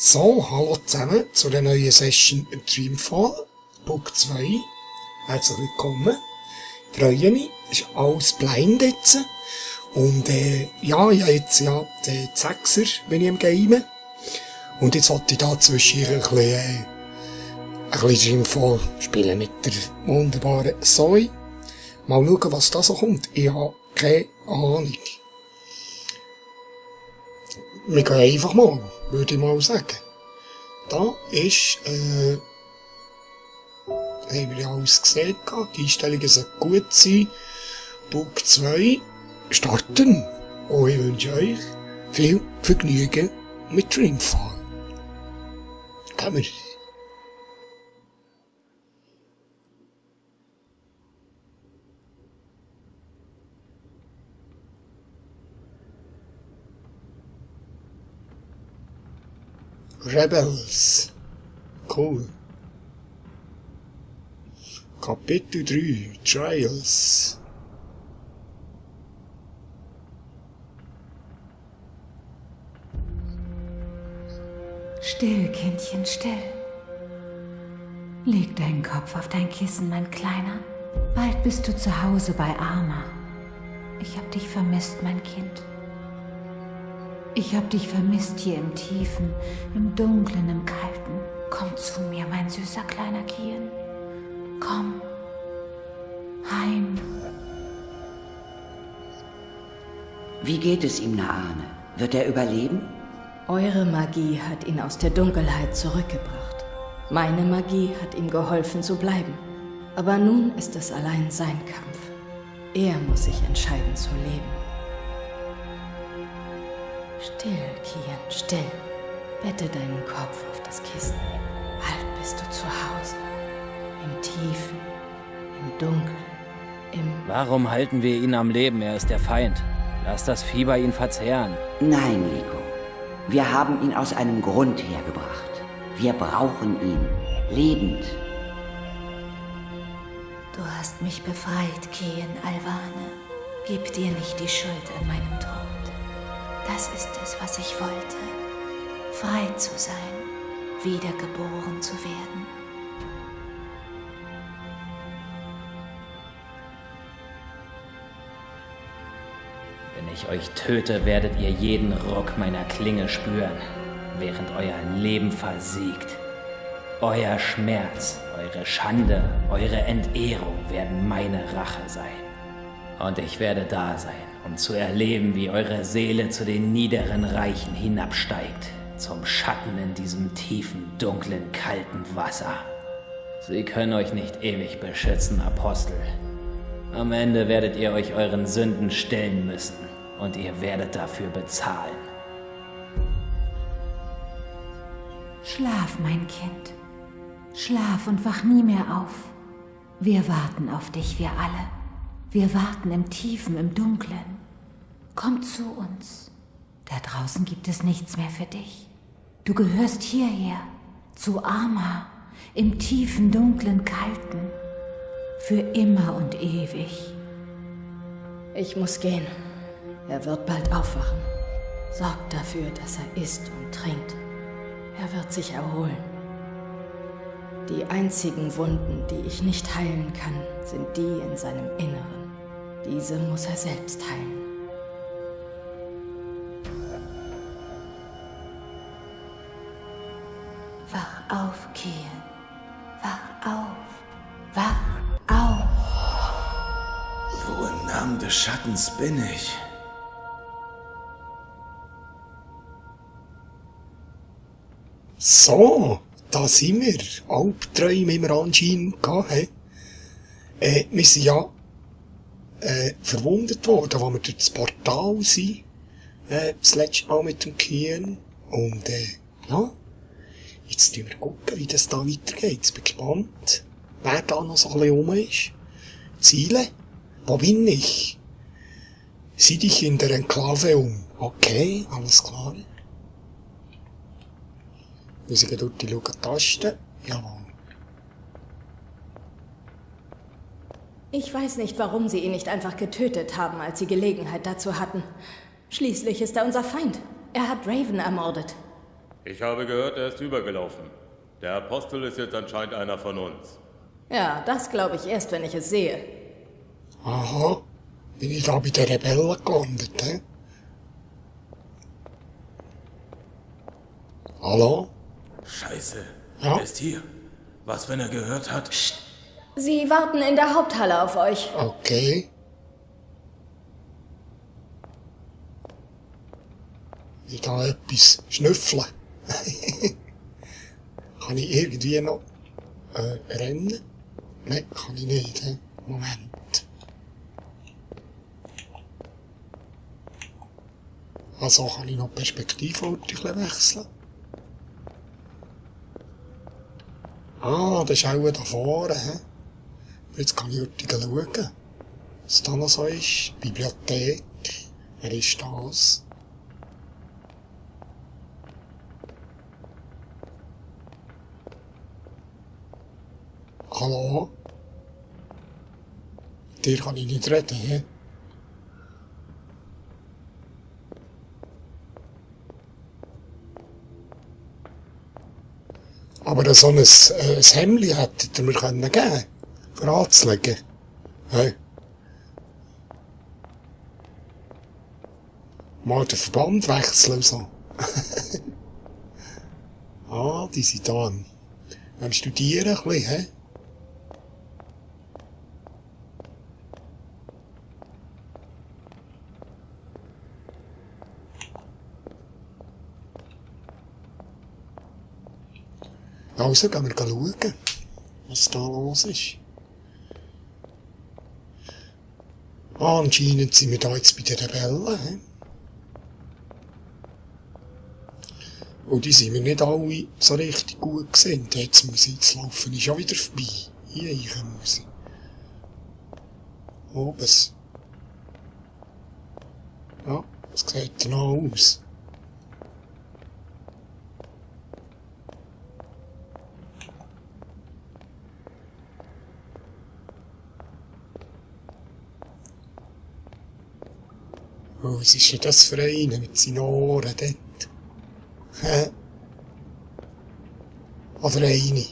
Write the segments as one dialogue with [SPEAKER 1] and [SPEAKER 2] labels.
[SPEAKER 1] So, hallo zusammen zu der neuen Session Dreamfall, Book 2. Herzlich willkommen. Ich freue mich, es ist alles blind jetzt. Und ich habe jetzt den Sechser bin ich am Gamen. Und jetzt wollte ich da zwischen ein bisschen Dreamfall spielen mit der wunderbaren Zoe. Mal schauen, was da so kommt. Ich habe keine Ahnung. Wir gehen einfach mal, würde ich mal sagen. Da ist, haben wir ja alles gesehen gehabt. Die Einstellungen sollten gut sein. Book 2 starten. Und ich wünsche euch viel Vergnügen mit Dreamfall. Kommen wir. Rebels. Cool. Kapitel 3. Trials.
[SPEAKER 2] Still, Kindchen, still. Leg deinen Kopf auf dein Kissen, mein Kleiner. Bald bist du zu Hause bei Arma. Ich hab dich vermisst, mein Kind. Ich hab dich vermisst hier im Tiefen, im Dunklen, im Kalten. Komm zu mir, mein süßer kleiner Kian. Komm. Heim.
[SPEAKER 3] Wie geht es ihm, Naane? Wird er überleben?
[SPEAKER 4] Eure Magie hat ihn aus der Dunkelheit zurückgebracht. Meine Magie hat ihm geholfen zu bleiben. Aber nun ist es allein sein Kampf. Er muss sich entscheiden zu leben. Still, Kian, still. Bette deinen Kopf auf das Kissen. Bald bist du zu Hause. Im Tiefen, im Dunkeln, im...
[SPEAKER 5] Warum halten wir ihn am Leben? Er ist der Feind. Lass das Fieber ihn verzehren.
[SPEAKER 3] Nein, Liko. Wir haben ihn aus einem Grund hergebracht. Wir brauchen ihn. Lebend.
[SPEAKER 2] Du hast mich befreit, Kian Alvane. Gib dir nicht die Schuld an meinem Tod. Das ist es, was ich wollte. Frei zu sein, wiedergeboren zu werden.
[SPEAKER 5] Wenn ich euch töte, werdet ihr jeden Ruck meiner Klinge spüren, während euer Leben versiegt. Euer Schmerz, eure Schande, eure Entehrung werden meine Rache sein. Und ich werde da sein, um zu erleben, wie eure Seele zu den niederen Reichen hinabsteigt, zum Schatten in diesem tiefen, dunklen, kalten Wasser. Sie können euch nicht ewig beschützen, Apostel. Am Ende werdet ihr euch euren Sünden stellen müssen und ihr werdet dafür bezahlen.
[SPEAKER 2] Schlaf, mein Kind. Schlaf und wach nie mehr auf. Wir warten auf dich, wir alle. Wir warten im Tiefen, im Dunklen. Komm zu uns. Da draußen gibt es nichts mehr für dich. Du gehörst hierher, zu Arma, im tiefen, dunklen, kalten. Für immer und ewig.
[SPEAKER 4] Ich muss gehen. Er wird bald aufwachen. Sorgt dafür, dass er isst und trinkt. Er wird sich erholen. Die einzigen Wunden, die ich nicht heilen kann, sind die in seinem Inneren. Diese muss er selbst heilen.
[SPEAKER 2] Wach auf, Kian. Wach auf. Wach auf.
[SPEAKER 6] Wo im Namen des Schattens bin ich?
[SPEAKER 1] So, da sind wir. Albträume haben wir anscheinend gehabt. Wir sind ja verwundet worden, als wir durch das Portal sind. Das letzte Mal mit dem Kian. Und ja, jetzt schauen wir gucken, wie das da weitergeht. Jetzt bin ich gespannt, wer da noch so ein bisschen rum ist. Ziele? Wo bin ich? Sieh dich in der Enklave um. Okay, alles klar. Wir sind durch die Tasten. Jawohl.
[SPEAKER 4] Ich weiß nicht, warum sie ihn nicht einfach getötet haben, als sie Gelegenheit dazu hatten. Schließlich ist er unser Feind. Er hat Raven ermordet.
[SPEAKER 7] Ich habe gehört, er ist übergelaufen. Der Apostel ist jetzt anscheinend einer von uns.
[SPEAKER 4] Ja, das glaube ich erst, wenn ich es sehe.
[SPEAKER 1] Aha, bin ich da bei den Rebellen gelandet, hä? Hallo?
[SPEAKER 6] Scheiße.
[SPEAKER 1] Ja?
[SPEAKER 6] Er ist hier. Was, wenn er gehört hat?
[SPEAKER 4] Sie warten in der Haupthalle auf euch.
[SPEAKER 1] Okay. Ich kann etwas schnüffeln. Kann ich irgendwie noch rennen? Nein, kann ich nicht. He? Moment. Also kann ich noch die Perspektivort wechseln. Ah, das ist auch da vorne. He? Jetzt kann ich heute schauen, was da noch so ist. Bibliothek. Wer ist das? Hallo? Dir kann ich nicht reden, hä? Aber so ein Hemdli hättet ihr mir geben können, für anzulegen. Hey. Mal den Verband wechseln und so. Ah, die sind da am Studieren ein bisschen, hä? Also gehen wir schauen, was da los ist. Ah, anscheinend sind wir da jetzt bei den Rebellen, he? Und die sind mir nicht alle so richtig gut gesehen. Jetzt muss ich, jetzt laufen ist schon wieder vorbei. Hier rein muss ich. Obens. Ja, das sieht noch aus. Oh, was ist denn das für einer mit seinen Ohren dort? Hä? Oder eine?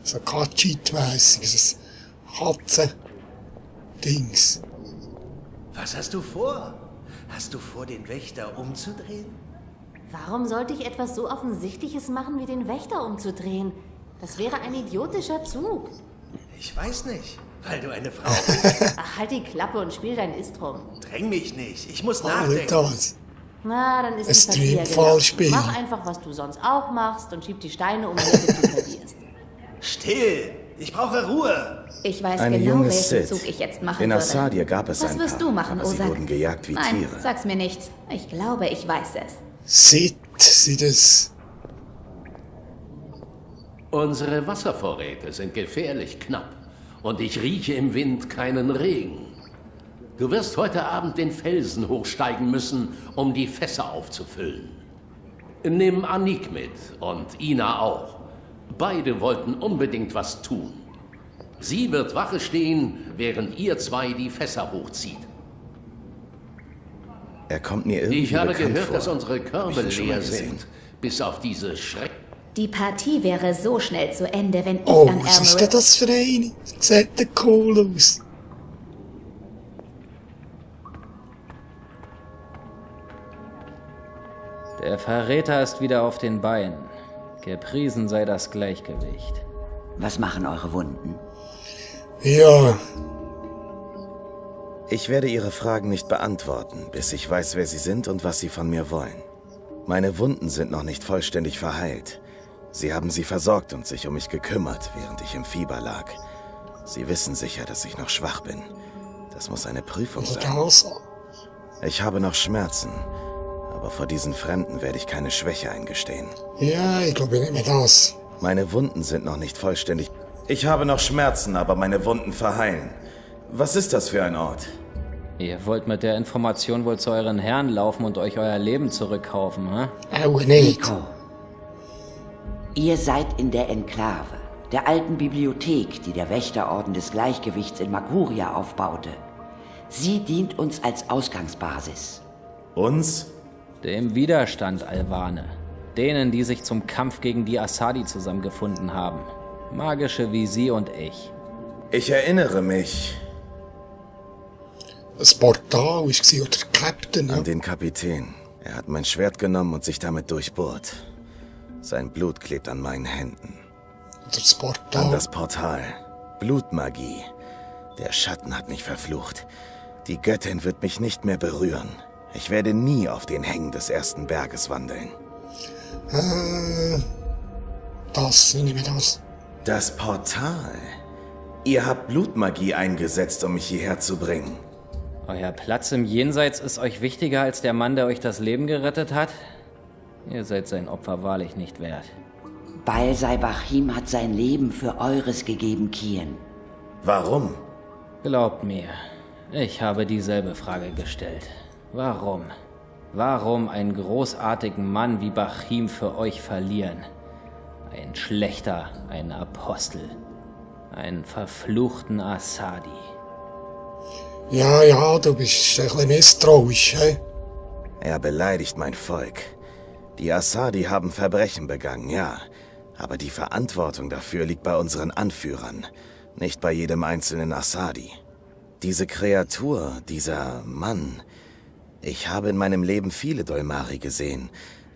[SPEAKER 1] So Katschit-mässiges Katzen-Dings.
[SPEAKER 8] Was hast du vor? Hast du vor, den Wächter umzudrehen?
[SPEAKER 9] Warum sollte ich etwas so Offensichtliches machen, wie den Wächter umzudrehen? Das wäre ein idiotischer Zug.
[SPEAKER 8] Ich weiß nicht, weil du eine Frau bist.
[SPEAKER 9] Ach, halt die Klappe und spiel dein Istrum.
[SPEAKER 8] Dräng mich nicht, ich muss
[SPEAKER 1] Nicht
[SPEAKER 8] nachdenken.
[SPEAKER 1] das.
[SPEAKER 9] Na, dann ist
[SPEAKER 1] Ein
[SPEAKER 9] es passiert,
[SPEAKER 1] Streamfallspiel.
[SPEAKER 9] Mach einfach, was du sonst auch machst und schieb die Steine um, bis du verlierst.
[SPEAKER 8] Still, ich brauche Ruhe.
[SPEAKER 10] Ich weiß
[SPEAKER 11] Eine
[SPEAKER 10] genau,
[SPEAKER 11] junge
[SPEAKER 10] welchen
[SPEAKER 11] Sith.
[SPEAKER 10] Zug ich jetzt machen
[SPEAKER 11] In
[SPEAKER 10] würde.
[SPEAKER 11] Assadir gab es
[SPEAKER 10] Was
[SPEAKER 11] ein
[SPEAKER 10] wirst
[SPEAKER 11] paar,
[SPEAKER 10] du machen,
[SPEAKER 11] aber sie
[SPEAKER 10] Osak?
[SPEAKER 11] wurden gejagt wie
[SPEAKER 10] Nein,
[SPEAKER 11] Tiere.
[SPEAKER 10] sag's mir nicht. Ich glaube, ich weiß es.
[SPEAKER 1] Sieht sie das?
[SPEAKER 12] Unsere Wasservorräte sind gefährlich knapp und ich rieche im Wind keinen Regen. Du wirst heute Abend den Felsen hochsteigen müssen, um die Fässer aufzufüllen. Nimm Anik mit und Ina auch. Beide wollten unbedingt was tun. Sie wird Wache stehen, während ihr zwei die Fässer hochzieht.
[SPEAKER 11] Er kommt mir irgendwie
[SPEAKER 12] Ich habe
[SPEAKER 11] bekannt
[SPEAKER 12] gehört,
[SPEAKER 11] vor.
[SPEAKER 12] dass unsere Körbe
[SPEAKER 11] Hab ich ihn schon mal
[SPEAKER 12] leer
[SPEAKER 11] gesehen.
[SPEAKER 12] sind, bis auf diese Schreck...
[SPEAKER 10] Die Partie wäre so schnell zu Ende, wenn ich
[SPEAKER 1] Oh,
[SPEAKER 10] an
[SPEAKER 1] was ist denn
[SPEAKER 10] Emerald...
[SPEAKER 1] das für eine? Sieht denn cool aus.
[SPEAKER 5] Der Verräter ist wieder auf den Beinen. Gepriesen sei das Gleichgewicht.
[SPEAKER 3] Was machen eure Wunden?
[SPEAKER 1] Ja,
[SPEAKER 11] Ich werde Ihre Fragen nicht beantworten, bis ich weiß, wer Sie sind und was Sie von mir wollen. Meine Wunden sind noch nicht vollständig verheilt. Sie haben sie versorgt und sich um mich gekümmert, während ich im Fieber lag. Sie wissen sicher, dass ich noch schwach bin. Das muss eine Prüfung
[SPEAKER 1] oder
[SPEAKER 11] sein.
[SPEAKER 1] das?
[SPEAKER 11] Ich habe noch Schmerzen, aber vor diesen Fremden werde ich keine Schwäche eingestehen.
[SPEAKER 1] Ja, ich glaube nicht mehr das.
[SPEAKER 11] Meine Wunden sind noch nicht vollständig. Ich habe noch Schmerzen, aber meine Wunden verheilen. Was ist das für ein Ort?
[SPEAKER 5] Ihr wollt mit der Information wohl zu euren Herren laufen und euch euer Leben zurückkaufen, hä?
[SPEAKER 1] Auch nicht.
[SPEAKER 3] Nico, ihr seid in der Enklave, der alten Bibliothek, die der Wächterorden des Gleichgewichts in Maguria aufbaute. Sie dient uns als Ausgangsbasis.
[SPEAKER 11] Uns?
[SPEAKER 5] Dem Widerstand, Alvane. Denen, die sich zum Kampf gegen die Asadi zusammengefunden haben. Magische wie Sie und ich.
[SPEAKER 11] Ich erinnere mich.
[SPEAKER 1] Das Portal war, oder der Captain, ja.
[SPEAKER 11] An den Kapitän. Er hat mein Schwert genommen und sich damit durchbohrt. Sein Blut klebt an meinen Händen.
[SPEAKER 1] Das Portal.
[SPEAKER 11] An das Portal. Blutmagie. Der Schatten hat mich verflucht. Die Göttin wird mich nicht mehr berühren. Ich werde nie auf den Hängen des ersten Berges wandeln.
[SPEAKER 1] Das, ich nehme das.
[SPEAKER 11] Das Portal. Ihr habt Blutmagie eingesetzt, um mich hierher zu bringen.
[SPEAKER 5] Euer Platz im Jenseits ist euch wichtiger als der Mann, der euch das Leben gerettet hat? Ihr seid sein Opfer wahrlich nicht wert.
[SPEAKER 3] Balsai Bachim hat sein Leben für eures gegeben, Kian.
[SPEAKER 11] Warum?
[SPEAKER 5] Glaubt mir, ich habe dieselbe Frage gestellt. Warum? Warum einen großartigen Mann wie Bachim für euch verlieren? Ein Schlechter, ein Apostel, einen verfluchten Asadi.
[SPEAKER 1] Ja, du bist ein bisschen misstrauisch, hä?
[SPEAKER 11] Er beleidigt mein Volk. Die Asadi haben Verbrechen begangen, ja. Aber die Verantwortung dafür liegt bei unseren Anführern, nicht bei jedem einzelnen Asadi. Diese Kreatur, dieser Mann... Ich habe in meinem Leben viele Dolmari gesehen,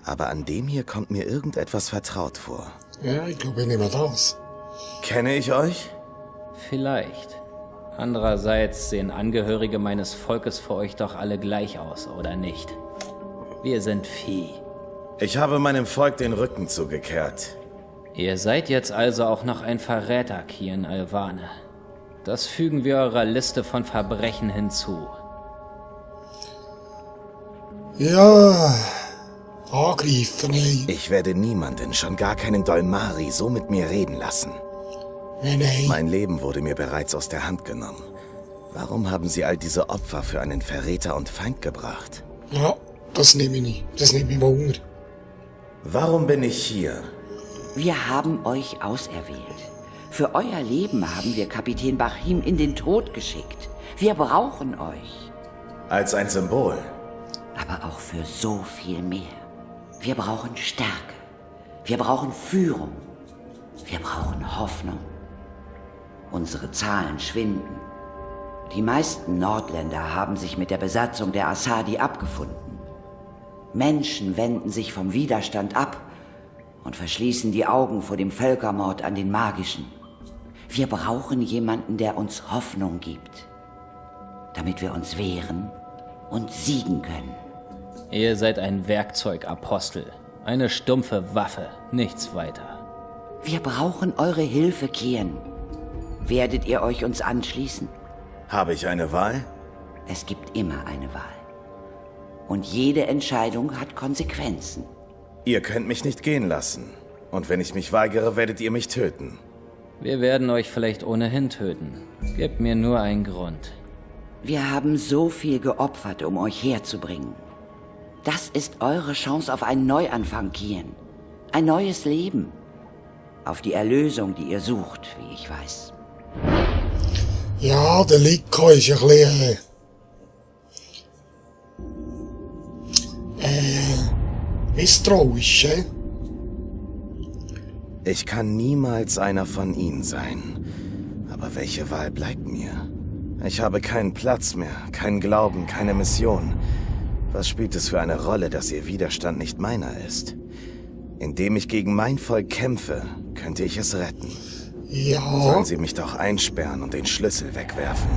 [SPEAKER 11] aber an dem hier kommt mir irgendetwas vertraut vor.
[SPEAKER 1] Ja, ich glaube, ich nehme das.
[SPEAKER 11] Kenne ich euch?
[SPEAKER 5] Vielleicht. Andererseits sehen Angehörige meines Volkes für euch doch alle gleich aus, oder nicht? Wir sind Vieh.
[SPEAKER 11] Ich habe meinem Volk den Rücken zugekehrt.
[SPEAKER 5] Ihr seid jetzt also auch noch ein Verräter, Kian Alvane. Das fügen wir eurer Liste von Verbrechen hinzu.
[SPEAKER 1] Ja, angreifen, ey.
[SPEAKER 11] Ich werde niemanden, schon gar keinen Dolmari, so mit mir reden lassen.
[SPEAKER 1] Nein.
[SPEAKER 11] Mein Leben wurde mir bereits aus der Hand genommen. Warum haben Sie all diese Opfer für einen Verräter und Feind gebracht?
[SPEAKER 1] Ja, das nehme ich nicht. Das nehme ich Wunder.
[SPEAKER 11] Warum bin ich hier?
[SPEAKER 3] Wir haben euch auserwählt. Für euer Leben haben wir Kapitän Bachim in den Tod geschickt. Wir brauchen euch.
[SPEAKER 11] Als ein Symbol.
[SPEAKER 3] Aber auch für so viel mehr. Wir brauchen Stärke. Wir brauchen Führung. Wir brauchen Hoffnung. Unsere Zahlen schwinden. Die meisten Nordländer haben sich mit der Besatzung der Asadi abgefunden. Menschen wenden sich vom Widerstand ab und verschließen die Augen vor dem Völkermord an den Magischen. Wir brauchen jemanden, der uns Hoffnung gibt, damit wir uns wehren und siegen können.
[SPEAKER 5] Ihr seid ein Werkzeugapostel, eine stumpfe Waffe, nichts weiter.
[SPEAKER 3] Wir brauchen eure Hilfe, Kian. Werdet ihr euch uns anschließen?
[SPEAKER 11] Habe ich eine Wahl?
[SPEAKER 3] Es gibt immer eine Wahl. Und jede Entscheidung hat Konsequenzen.
[SPEAKER 11] Ihr könnt mich nicht gehen lassen. Und wenn ich mich weigere, werdet ihr mich töten.
[SPEAKER 5] Wir werden euch vielleicht ohnehin töten. Gebt mir nur einen Grund.
[SPEAKER 3] Wir haben so viel geopfert, um euch herzubringen. Das ist eure Chance auf einen Neuanfang, Kian. Ein neues Leben. Auf die Erlösung, die ihr sucht, wie ich weiß.
[SPEAKER 1] Ja, der Liko ist ein bisschen... misstrauisch, hä?
[SPEAKER 11] Ich kann niemals einer von ihnen sein. Aber welche Wahl bleibt mir? Ich habe keinen Platz mehr, keinen Glauben, keine Mission. Was spielt es für eine Rolle, dass ihr Widerstand nicht meiner ist? Indem ich gegen mein Volk kämpfe, könnte ich es retten.
[SPEAKER 1] Ja.
[SPEAKER 11] Sollen sie mich doch einsperren und den Schlüssel wegwerfen.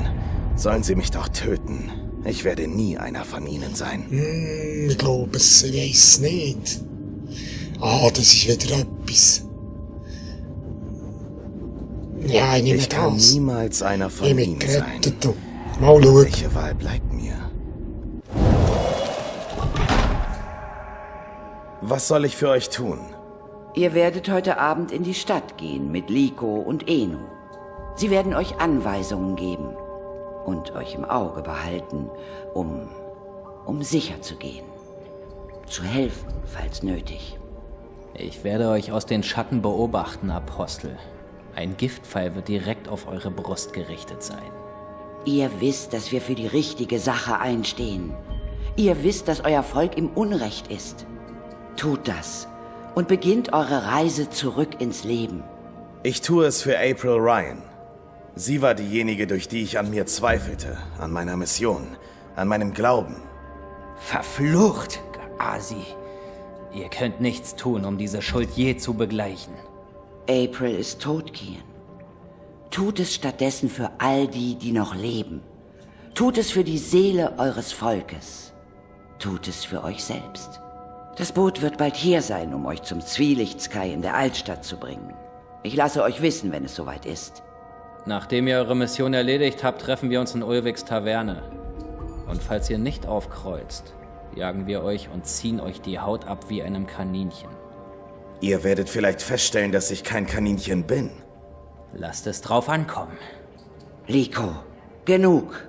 [SPEAKER 11] Sollen sie mich doch töten. Ich werde nie einer von ihnen sein.
[SPEAKER 1] Ich glaube es, ich weiss nicht. Das ist wieder etwas. Ja, ich nehme
[SPEAKER 11] Ich kann
[SPEAKER 1] das.
[SPEAKER 11] niemals einer von
[SPEAKER 1] Ich
[SPEAKER 11] ihnen
[SPEAKER 1] bin
[SPEAKER 11] sein.
[SPEAKER 1] gerettet, du. Mal schauen.
[SPEAKER 11] Welche Wahl bleibt mir? Was soll ich für euch tun?
[SPEAKER 3] Ihr werdet heute Abend in die Stadt gehen mit Liko und Enu. Sie werden euch Anweisungen geben und euch im Auge behalten, um sicher zu gehen. Zu helfen, falls nötig.
[SPEAKER 5] Ich werde euch aus den Schatten beobachten, Apostel. Ein Giftpfeil wird direkt auf eure Brust gerichtet sein.
[SPEAKER 3] Ihr wisst, dass wir für die richtige Sache einstehen. Ihr wisst, dass euer Volk im Unrecht ist. Tut das und beginnt eure Reise zurück ins Leben.
[SPEAKER 11] Ich tue es für April Ryan. Sie war diejenige, durch die ich an mir zweifelte, an meiner Mission, an meinem Glauben.
[SPEAKER 5] Verflucht, Gazi. Ihr könnt nichts tun, um diese Schuld je zu begleichen.
[SPEAKER 3] April ist tot, Kian. Tut es stattdessen für all die, die noch leben. Tut es für die Seele eures Volkes. Tut es für euch selbst. Das Boot wird bald hier sein, um euch zum Zwielicht-Sky in der Altstadt zu bringen. Ich lasse euch wissen, wenn es soweit ist.
[SPEAKER 5] Nachdem ihr eure Mission erledigt habt, treffen wir uns in Ulviks Taverne. Und falls ihr nicht aufkreuzt, jagen wir euch und ziehen euch die Haut ab wie einem Kaninchen.
[SPEAKER 11] Ihr werdet vielleicht feststellen, dass ich kein Kaninchen bin.
[SPEAKER 5] Lasst es drauf ankommen.
[SPEAKER 3] Liko, genug.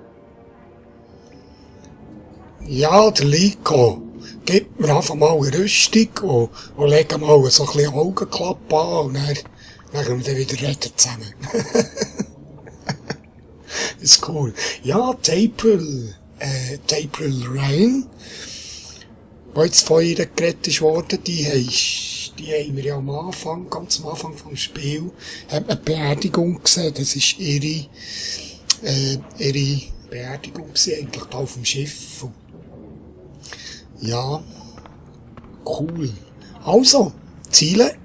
[SPEAKER 1] Ja, der Liko. Gib mir einfach mal eine Rüstung und leg mal so ein bisschen Augenklappe an und dann können wir wieder reden zusammen. Ist cool. Ja, die April Ryan, die jetzt von ihr geredet worden, die haben wir ja ganz am Anfang vom Spiel, hat man Beerdigung gesehen, das ist ihre Beerdigung gewesen, eigentlich da auf dem Schiff. Ja, cool. Also, Ziele.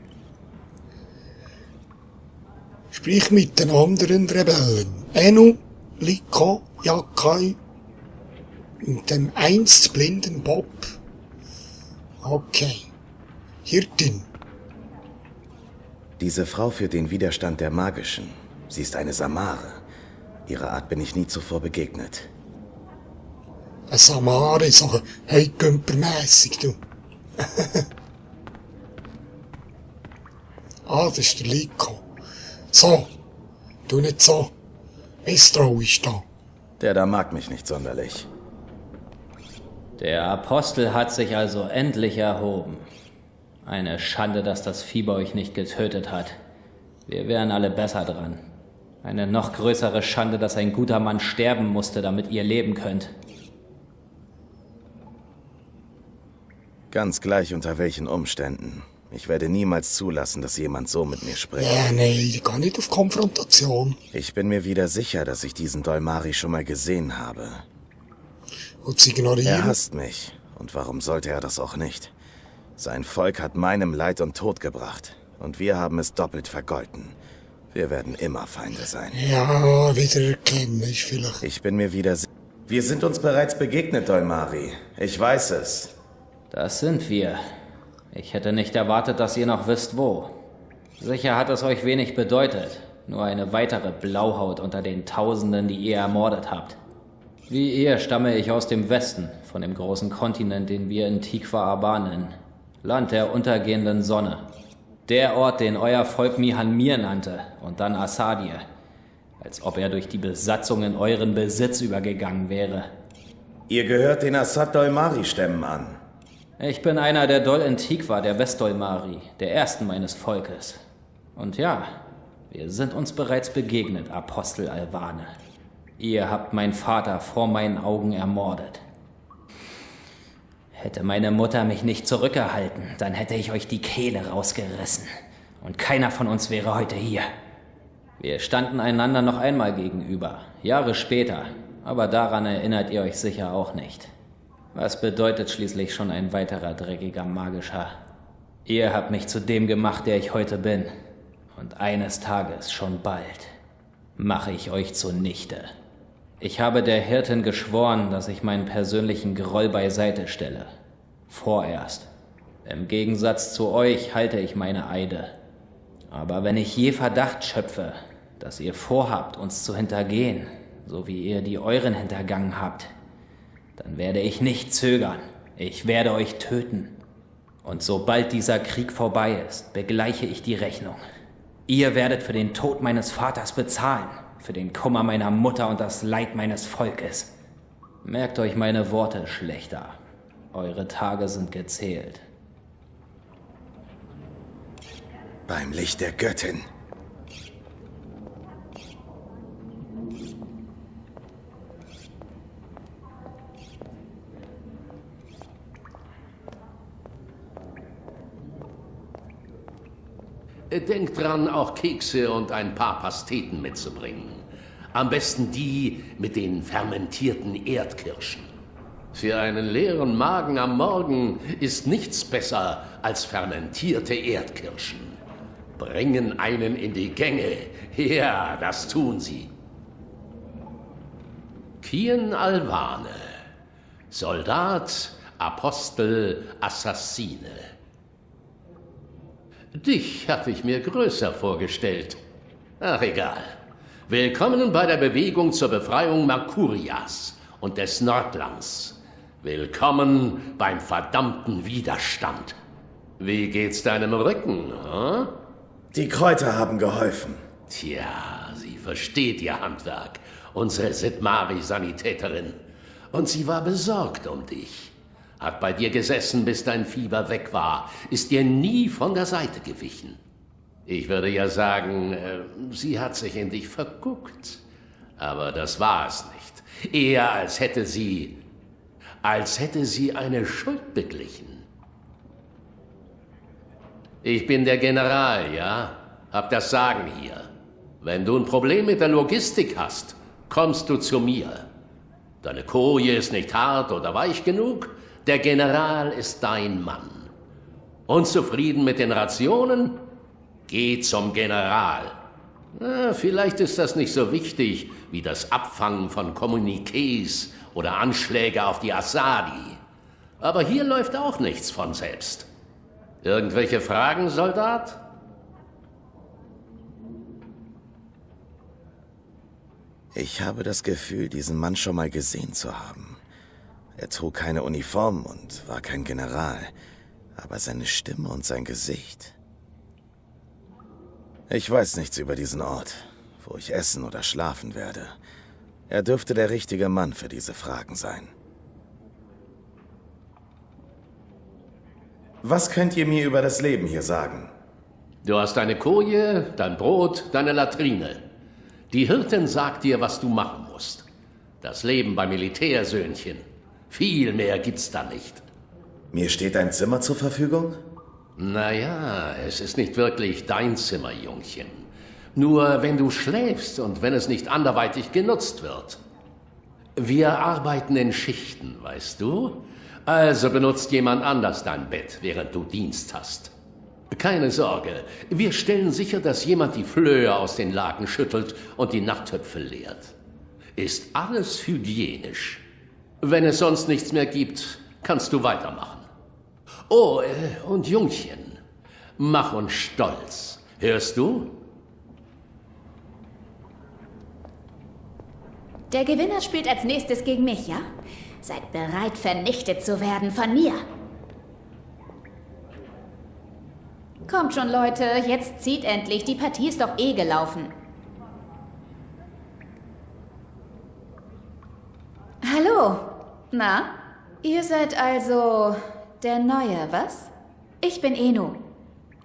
[SPEAKER 1] Sprich mit den anderen Rebellen. Enu, Liko, Yakai und dem einst blinden Bob. Okay. Hirtin.
[SPEAKER 11] Diese Frau führt den Widerstand der Magischen. Sie ist eine Samare. Ihrer Art bin ich nie zuvor begegnet.
[SPEAKER 1] Eine Samare, so Heugümpermässig, du. Das ist der Liko. So, du nicht so misstrauisch da.
[SPEAKER 11] Der da mag mich nicht sonderlich.
[SPEAKER 5] Der Apostel hat sich also endlich erhoben. Eine Schande, dass das Fieber euch nicht getötet hat. Wir wären alle besser dran. Eine noch größere Schande, dass ein guter Mann sterben musste, damit ihr leben könnt.
[SPEAKER 11] Ganz gleich unter welchen Umständen. Ich werde niemals zulassen, dass jemand so mit mir spricht.
[SPEAKER 1] Ja, nee, ich gehe nicht auf Konfrontation.
[SPEAKER 11] Ich bin mir wieder sicher, dass ich diesen Dolmari schon mal gesehen habe.
[SPEAKER 1] Und sie ignorieren?
[SPEAKER 11] Er hasst mich. Und warum sollte er das auch nicht? Sein Volk hat meinem Leid und Tod gebracht. Und wir haben es doppelt vergolten. Wir werden immer Feinde sein.
[SPEAKER 1] Ja, wiedererkennen ich vielleicht.
[SPEAKER 11] Ich bin mir wieder sicher. Wir sind uns bereits begegnet, Dolmari. Ich weiß es.
[SPEAKER 5] Das sind wir. Ich hätte nicht erwartet, dass ihr noch wisst, wo. Sicher hat es euch wenig bedeutet. Nur eine weitere Blauhaut unter den Tausenden, die ihr ermordet habt. Wie ihr stamme ich aus dem Westen, von dem großen Kontinent, den wir in Tikva Arba nennen. Land der untergehenden Sonne. Der Ort, den euer Volk Mihan-Mir nannte und dann Asadir. Als ob er durch die Besatzung in euren Besitz übergegangen wäre.
[SPEAKER 11] Ihr gehört den Assad-Dolmari-Stämmen an.
[SPEAKER 5] Ich bin einer der Dol in Tikva, der Westdolmari, der ersten meines Volkes. Und ja, wir sind uns bereits begegnet, Apostel Alvane. Ihr habt meinen Vater vor meinen Augen ermordet. Hätte meine Mutter mich nicht zurückgehalten, dann hätte ich euch die Kehle rausgerissen. Und keiner von uns wäre heute hier. Wir standen einander noch einmal gegenüber, Jahre später. Aber daran erinnert ihr euch sicher auch nicht. Was bedeutet schließlich schon ein weiterer dreckiger Magischer? Ihr habt mich zu dem gemacht, der ich heute bin. Und eines Tages, schon bald, mache ich euch zunichte. Ich habe der Hirtin geschworen, dass ich meinen persönlichen Groll beiseite stelle. Vorerst. Im Gegensatz zu euch halte ich meine Eide. Aber wenn ich je Verdacht schöpfe, dass ihr vorhabt, uns zu hintergehen, so wie ihr die euren hintergangen habt, dann werde ich nicht zögern. Ich werde euch töten. Und sobald dieser Krieg vorbei ist, begleiche ich die Rechnung. Ihr werdet für den Tod meines Vaters bezahlen, für den Kummer meiner Mutter und das Leid meines Volkes. Merkt euch meine Worte, Schlechter. Eure Tage sind gezählt.
[SPEAKER 11] Beim Licht der Göttin.
[SPEAKER 12] Denk dran, auch Kekse und ein paar Pasteten mitzubringen. Am besten die mit den fermentierten Erdkirschen. Für einen leeren Magen am Morgen ist nichts besser als fermentierte Erdkirschen. Bringen einen in die Gänge. Ja, das tun sie. Kian Alvane. Soldat, Apostel, Assassine. Dich hatte ich mir größer vorgestellt. Ach, egal. Willkommen bei der Bewegung zur Befreiung Merkurias und des Nordlands. Willkommen beim verdammten Widerstand. Wie geht's deinem Rücken, hm?
[SPEAKER 11] Die Kräuter haben geholfen.
[SPEAKER 12] Tja, sie versteht ihr Handwerk, unsere Sidmari-Sanitäterin. Und sie war besorgt um dich. Hat bei dir gesessen, bis dein Fieber weg war, ist dir nie von der Seite gewichen. Ich würde ja sagen, sie hat sich in dich verguckt. Aber das war es nicht. Eher als hätte sie eine Schuld beglichen. Ich bin der General, ja? Hab das Sagen hier. Wenn du ein Problem mit der Logistik hast, kommst du zu mir. Deine Koje ist nicht hart oder weich genug? Der General ist dein Mann. Unzufrieden mit den Rationen? Geh zum General. Na, vielleicht ist das nicht so wichtig wie das Abfangen von Kommuniqués oder Anschläge auf die Assadi. Aber hier läuft auch nichts von selbst. Irgendwelche Fragen, Soldat?
[SPEAKER 11] Ich habe das Gefühl, diesen Mann schon mal gesehen zu haben. Er trug keine Uniform und war kein General, aber seine Stimme und sein Gesicht. Ich weiß nichts über diesen Ort, wo ich essen oder schlafen werde. Er dürfte der richtige Mann für diese Fragen sein. Was könnt ihr mir über das Leben hier sagen?
[SPEAKER 12] Du hast deine Koje, dein Brot, deine Latrine. Die Hirtin sagt dir, was du machen musst. Das Leben beim Militär, Söhnchen. Viel mehr gibt's da nicht.
[SPEAKER 11] Mir steht ein Zimmer zur Verfügung?
[SPEAKER 12] Naja, es ist nicht wirklich dein Zimmer, Jungchen. Nur wenn du schläfst und wenn es nicht anderweitig genutzt wird. Wir arbeiten in Schichten, weißt du? Also benutzt jemand anders dein Bett, während du Dienst hast. Keine Sorge, wir stellen sicher, dass jemand die Flöhe aus den Laken schüttelt und die Nachttöpfe leert. Ist alles hygienisch. Wenn es sonst nichts mehr gibt, kannst du weitermachen. Oh, und Jungchen, mach uns stolz. Hörst du?
[SPEAKER 10] Der Gewinner spielt als nächstes gegen mich, ja? Seid bereit, vernichtet zu werden von mir. Kommt schon, Leute, jetzt zieht endlich. Die Partie ist doch eh gelaufen. Hallo. Na, ihr seid also der Neue, was? Ich bin Enu.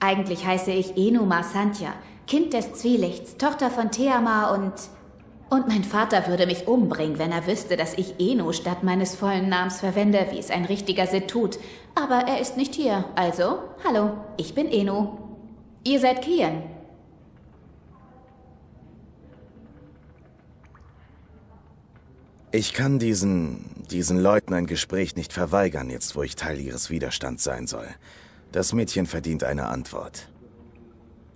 [SPEAKER 10] Eigentlich heiße ich Enu Marsantia, Kind des Zwielichts, Tochter von Teama und mein Vater würde mich umbringen, wenn er wüsste, dass ich Enu statt meines vollen Namens verwende, wie es ein richtiger Sid tut. Aber er ist nicht hier, also, hallo, ich bin Enu. Ihr seid Kian.
[SPEAKER 11] Ich kann diesen Leuten ein Gespräch nicht verweigern, jetzt wo ich Teil ihres Widerstands sein soll. Das Mädchen verdient eine Antwort.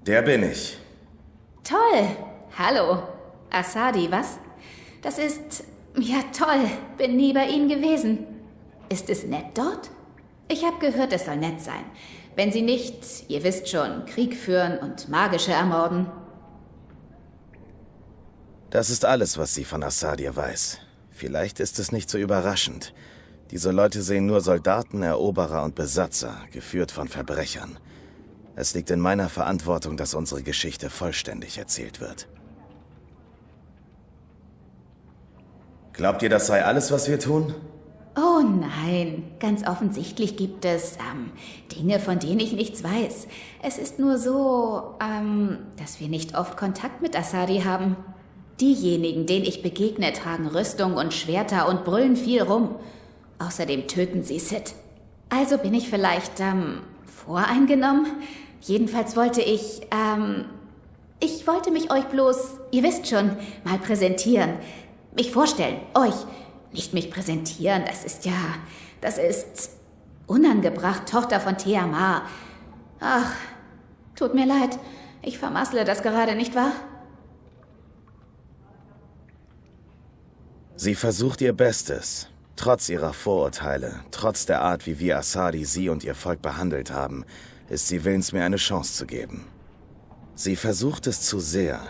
[SPEAKER 11] Der bin ich.
[SPEAKER 10] Toll. Hallo. Assadi, was? Das ist... ja, toll. Bin nie bei Ihnen gewesen. Ist es nett dort? Ich habe gehört, es soll nett sein. Wenn Sie nicht, ihr wisst schon, Krieg führen und Magische ermorden.
[SPEAKER 11] Das ist alles, was sie von Assadia weiß. Vielleicht ist es nicht so überraschend. Diese Leute sehen nur Soldaten, Eroberer und Besatzer, geführt von Verbrechern. Es liegt in meiner Verantwortung, dass unsere Geschichte vollständig erzählt wird. Glaubt ihr, das sei alles, was wir tun?
[SPEAKER 10] Oh nein, ganz offensichtlich gibt es Dinge, von denen ich nichts weiß. Es ist nur so, dass wir nicht oft Kontakt mit Assadi haben. Diejenigen, denen ich begegne, tragen Rüstung und Schwerter und brüllen viel rum. Außerdem töten sie Sid. Also bin ich vielleicht voreingenommen? Jedenfalls wollte ich wollte mich euch bloß, ihr wisst schon, mal präsentieren. Mich vorstellen, euch. Nicht mich präsentieren, das ist unangebracht, Tochter von Tiamar. Ach, tut mir leid, ich vermassle das gerade, nicht wahr?
[SPEAKER 11] Sie versucht ihr Bestes. Trotz ihrer Vorurteile, trotz der Art, wie wir Asadi sie und ihr Volk behandelt haben, ist sie willens, mir eine Chance zu geben. Sie versucht es zu sehr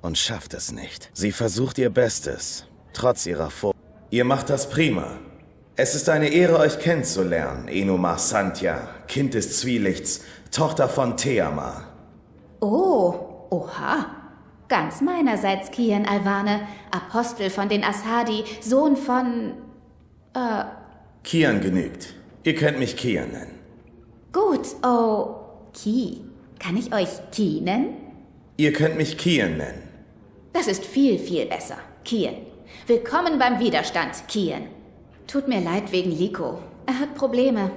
[SPEAKER 11] und schafft es nicht. Sie versucht ihr Bestes, trotz ihrer Vorurteile. Ihr macht das prima. Es ist eine Ehre, euch kennenzulernen, Eno Marsantia, Kind des Zwielichts, Tochter von Tiamar.
[SPEAKER 10] Oh, oha. Ganz meinerseits, Kian Alvane, Apostel von den Asadi, Sohn von...
[SPEAKER 11] Kian genügt. Ihr könnt mich Kian nennen.
[SPEAKER 10] Gut, oh, Ki. Kann ich euch Ki nennen?
[SPEAKER 11] Ihr könnt mich Kian nennen.
[SPEAKER 10] Das ist viel, viel besser. Kian. Willkommen beim Widerstand, Kian. Tut mir leid wegen Liko. Er hat Probleme.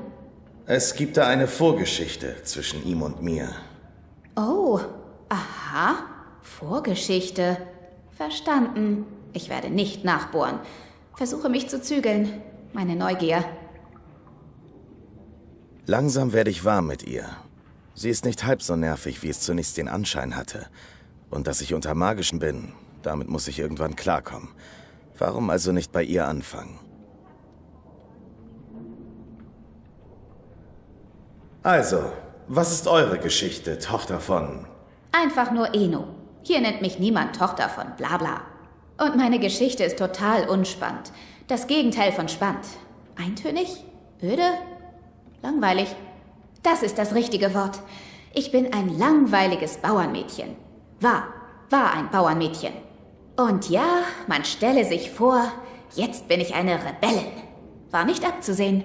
[SPEAKER 11] Es gibt da eine Vorgeschichte zwischen ihm und mir.
[SPEAKER 10] Oh, aha. Vorgeschichte. Verstanden. Ich werde nicht nachbohren. Versuche mich zu zügeln. Meine Neugier.
[SPEAKER 11] Langsam werde ich warm mit ihr. Sie ist nicht halb so nervig, wie es zunächst den Anschein hatte. Und dass ich unter Magischen bin, damit muss ich irgendwann klarkommen. Warum also nicht bei ihr anfangen? Also, was ist eure Geschichte, Tochter von...
[SPEAKER 10] Einfach nur Eno. Hier nennt mich niemand Tochter von Blabla. Und meine Geschichte ist total unspannend. Das Gegenteil von spannend. Eintönig? Öde? Langweilig? Das ist das richtige Wort. Ich bin ein langweiliges Bauernmädchen. War ein Bauernmädchen. Und ja, man stelle sich vor, jetzt bin ich eine Rebellin. War nicht abzusehen.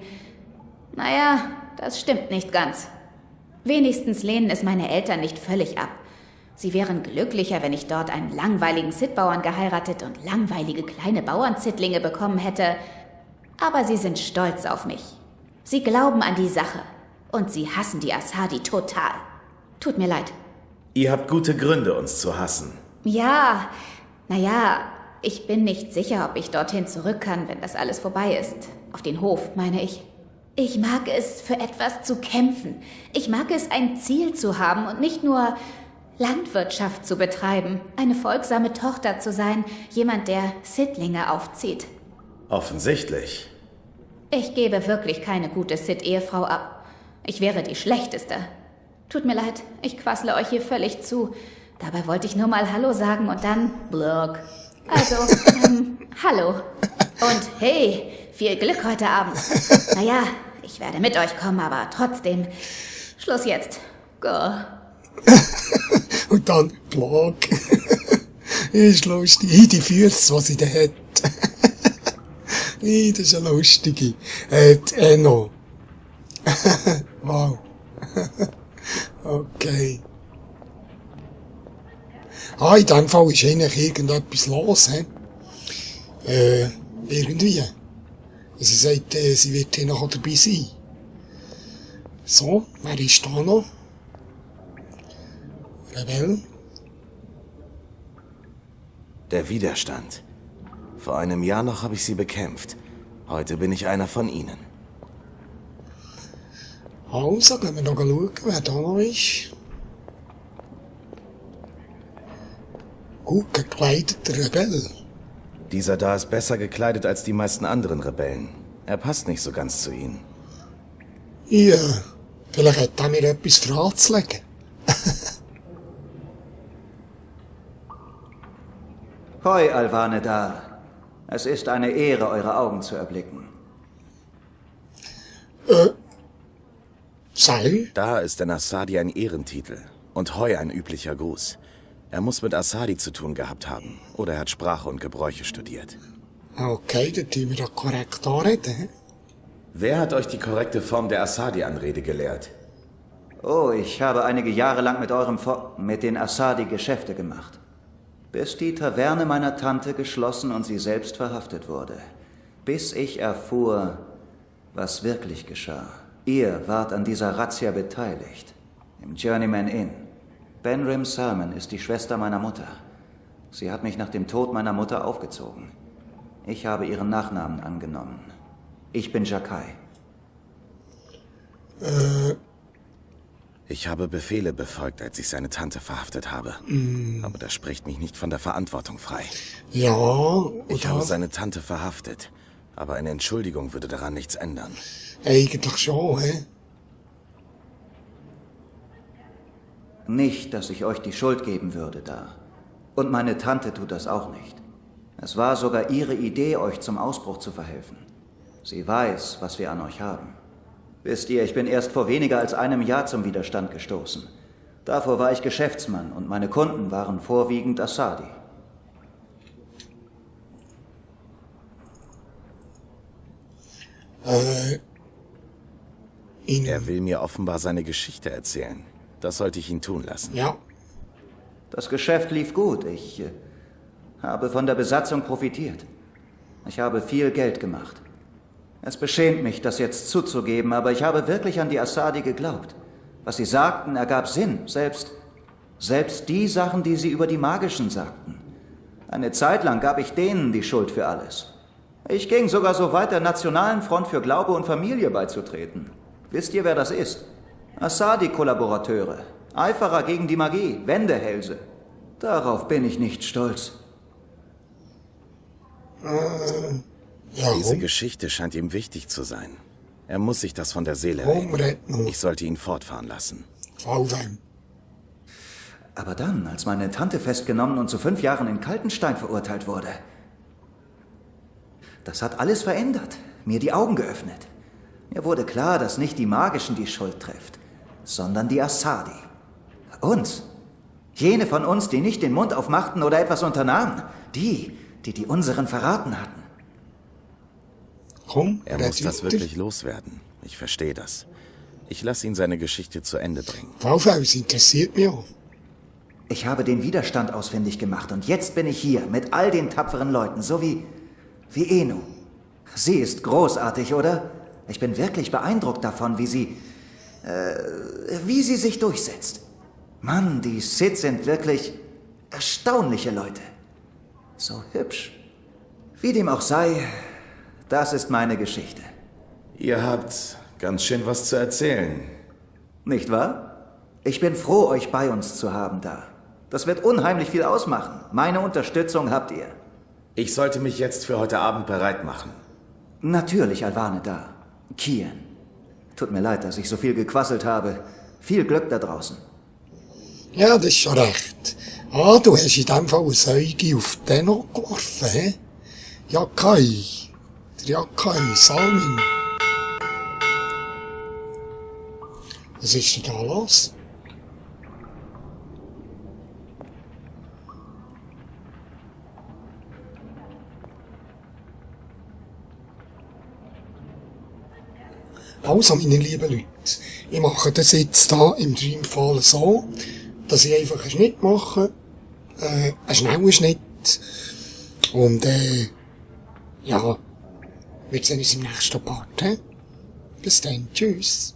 [SPEAKER 10] Naja, das stimmt nicht ganz. Wenigstens lehnen es meine Eltern nicht völlig ab. Sie wären glücklicher, wenn ich dort einen langweiligen Sittbauern geheiratet und langweilige kleine Bauernzittlinge bekommen hätte. Aber sie sind stolz auf mich. Sie glauben an die Sache. Und sie hassen die Asadi total. Tut mir leid.
[SPEAKER 11] Ihr habt gute Gründe, uns zu hassen.
[SPEAKER 10] Ja, naja, ich bin nicht sicher, ob ich dorthin zurück kann, wenn das alles vorbei ist. Auf den Hof, meine ich. Ich mag es, für etwas zu kämpfen. Ich mag es, ein Ziel zu haben und nicht nur Landwirtschaft zu betreiben. Eine folgsame Tochter zu sein, jemand, der Sittlinge aufzieht.
[SPEAKER 11] Offensichtlich.
[SPEAKER 10] Ich gebe wirklich keine gute Sitt-Ehefrau ab. Ich wäre die schlechteste. Tut mir leid, ich quassle euch hier völlig zu. Dabei wollte ich nur mal Hallo sagen und dann Blurk. Also, Hallo. Und hey, viel Glück heute Abend. Naja, ich werde mit euch kommen, aber trotzdem. Schluss jetzt. Go.
[SPEAKER 1] Und dann Blog. Ist lustig. Die Füße, was sie da hat. Das ist eine lustige. Die Eno. Wow. Okay. In dem Fall ist eigentlich irgendetwas los, he? Irgendwie. Sie sagt, sie wird hier noch dabei sein. So, wer ist da noch? Rebell?
[SPEAKER 11] Der Widerstand. Vor einem Jahr noch habe ich sie bekämpft. Heute bin ich einer von ihnen.
[SPEAKER 1] Also, gehen wir noch schauen, wer da noch ist. Gut gekleideter Rebell.
[SPEAKER 11] Dieser da ist besser gekleidet als die meisten anderen Rebellen. Er passt nicht so ganz zu ihnen.
[SPEAKER 1] Ja, vielleicht hat er mir etwas vorzulegen.
[SPEAKER 13] Hoi, Alvane da. Es ist eine Ehre, eure Augen zu erblicken.
[SPEAKER 1] Sei?
[SPEAKER 11] Da ist der Asadi ein Ehrentitel und Hoi ein üblicher Gruß. Er muss mit Asadi zu tun gehabt haben oder er hat Sprache und Gebräuche studiert.
[SPEAKER 1] Okay, dann tun wir doch korrekt anreden. He?
[SPEAKER 11] Wer hat euch die korrekte Form der Asadi-Anrede gelehrt?
[SPEAKER 13] Oh, ich habe einige Jahre lang mit den Asadi Geschäfte gemacht. Bis die Taverne meiner Tante geschlossen und sie selbst verhaftet wurde. Bis ich erfuhr, was wirklich geschah. Ihr wart an dieser Razzia beteiligt. Im Journeyman Inn. Benrim Salmon ist die Schwester meiner Mutter. Sie hat mich nach dem Tod meiner Mutter aufgezogen. Ich habe ihren Nachnamen angenommen. Ich bin Jakai.
[SPEAKER 11] Ich habe Befehle befolgt, als ich seine Tante verhaftet habe. Aber das spricht mich nicht von der Verantwortung frei.
[SPEAKER 1] Ja,
[SPEAKER 11] ich habe seine Tante verhaftet. Aber eine Entschuldigung würde daran nichts ändern.
[SPEAKER 1] Eigentlich schon, hä?
[SPEAKER 13] Nicht, dass ich euch die Schuld geben würde da. Und meine Tante tut das auch nicht. Es war sogar ihre Idee, euch zum Ausbruch zu verhelfen. Sie weiß, was wir an euch haben. Wisst ihr, ich bin erst vor weniger als einem Jahr zum Widerstand gestoßen. Davor war ich Geschäftsmann und meine Kunden waren vorwiegend Assadi.
[SPEAKER 11] Er will mir offenbar seine Geschichte erzählen. Das sollte ich ihn tun lassen.
[SPEAKER 1] Ja.
[SPEAKER 13] Das Geschäft lief gut. Ich habe von der Besatzung profitiert. Ich habe viel Geld gemacht. Es beschämt mich, das jetzt zuzugeben, aber ich habe wirklich an die Assadi geglaubt. Was sie sagten, ergab Sinn. Selbst die Sachen, die sie über die Magischen sagten. Eine Zeit lang gab ich denen die Schuld für alles. Ich ging sogar so weit, der Nationalen Front für Glaube und Familie beizutreten. Wisst ihr, wer das ist? Assadi-Kollaborateure. Eiferer gegen die Magie, Wendehälse. Darauf bin ich nicht stolz.
[SPEAKER 11] Diese Geschichte scheint ihm wichtig zu sein. Er muss sich das von der Seele reden. Ich sollte ihn fortfahren lassen.
[SPEAKER 13] Aber dann, als meine Tante festgenommen und zu 5 Jahren in Kaltenstein verurteilt wurde, das hat alles verändert, mir die Augen geöffnet. Mir wurde klar, dass nicht die Magischen die Schuld trifft, sondern die Assadi. Uns. Jene von uns, die nicht den Mund aufmachten oder etwas unternahmen. Die unseren verraten hatten.
[SPEAKER 11] Er muss das wirklich loswerden. Ich verstehe das. Ich lasse ihn seine Geschichte zu Ende bringen.
[SPEAKER 1] Es interessiert mich auch.
[SPEAKER 13] Ich habe den Widerstand ausfindig gemacht und jetzt bin ich hier mit all den tapferen Leuten, so wie Enu. Sie ist großartig, oder? Ich bin wirklich beeindruckt davon, wie sie sich durchsetzt. Mann, die Sith sind wirklich erstaunliche Leute. So hübsch. Wie dem auch sei, das ist meine Geschichte.
[SPEAKER 11] Ihr habt ganz schön was zu erzählen.
[SPEAKER 13] Nicht wahr? Ich bin froh, euch bei uns zu haben da. Das wird unheimlich viel ausmachen. Meine Unterstützung habt ihr.
[SPEAKER 11] Ich sollte mich jetzt für heute Abend bereit machen.
[SPEAKER 13] Natürlich, Alvane da. Kian. Tut mir leid, dass ich so viel gequasselt habe. Viel Glück da draußen.
[SPEAKER 1] Ja, das ist schon recht. Du hast in dem Fall eine Säuge auf den noch geworfen, hä? Jakai. Der Jakai, Salmin. Was ist denn da los? Also, meine lieben Leute, ich mache das jetzt hier im Dreamfall so, dass ich einfach einen Schnitt mache, einen schnellen Schnitt, und ja, wir sehen uns im nächsten Part. Bis dann, tschüss.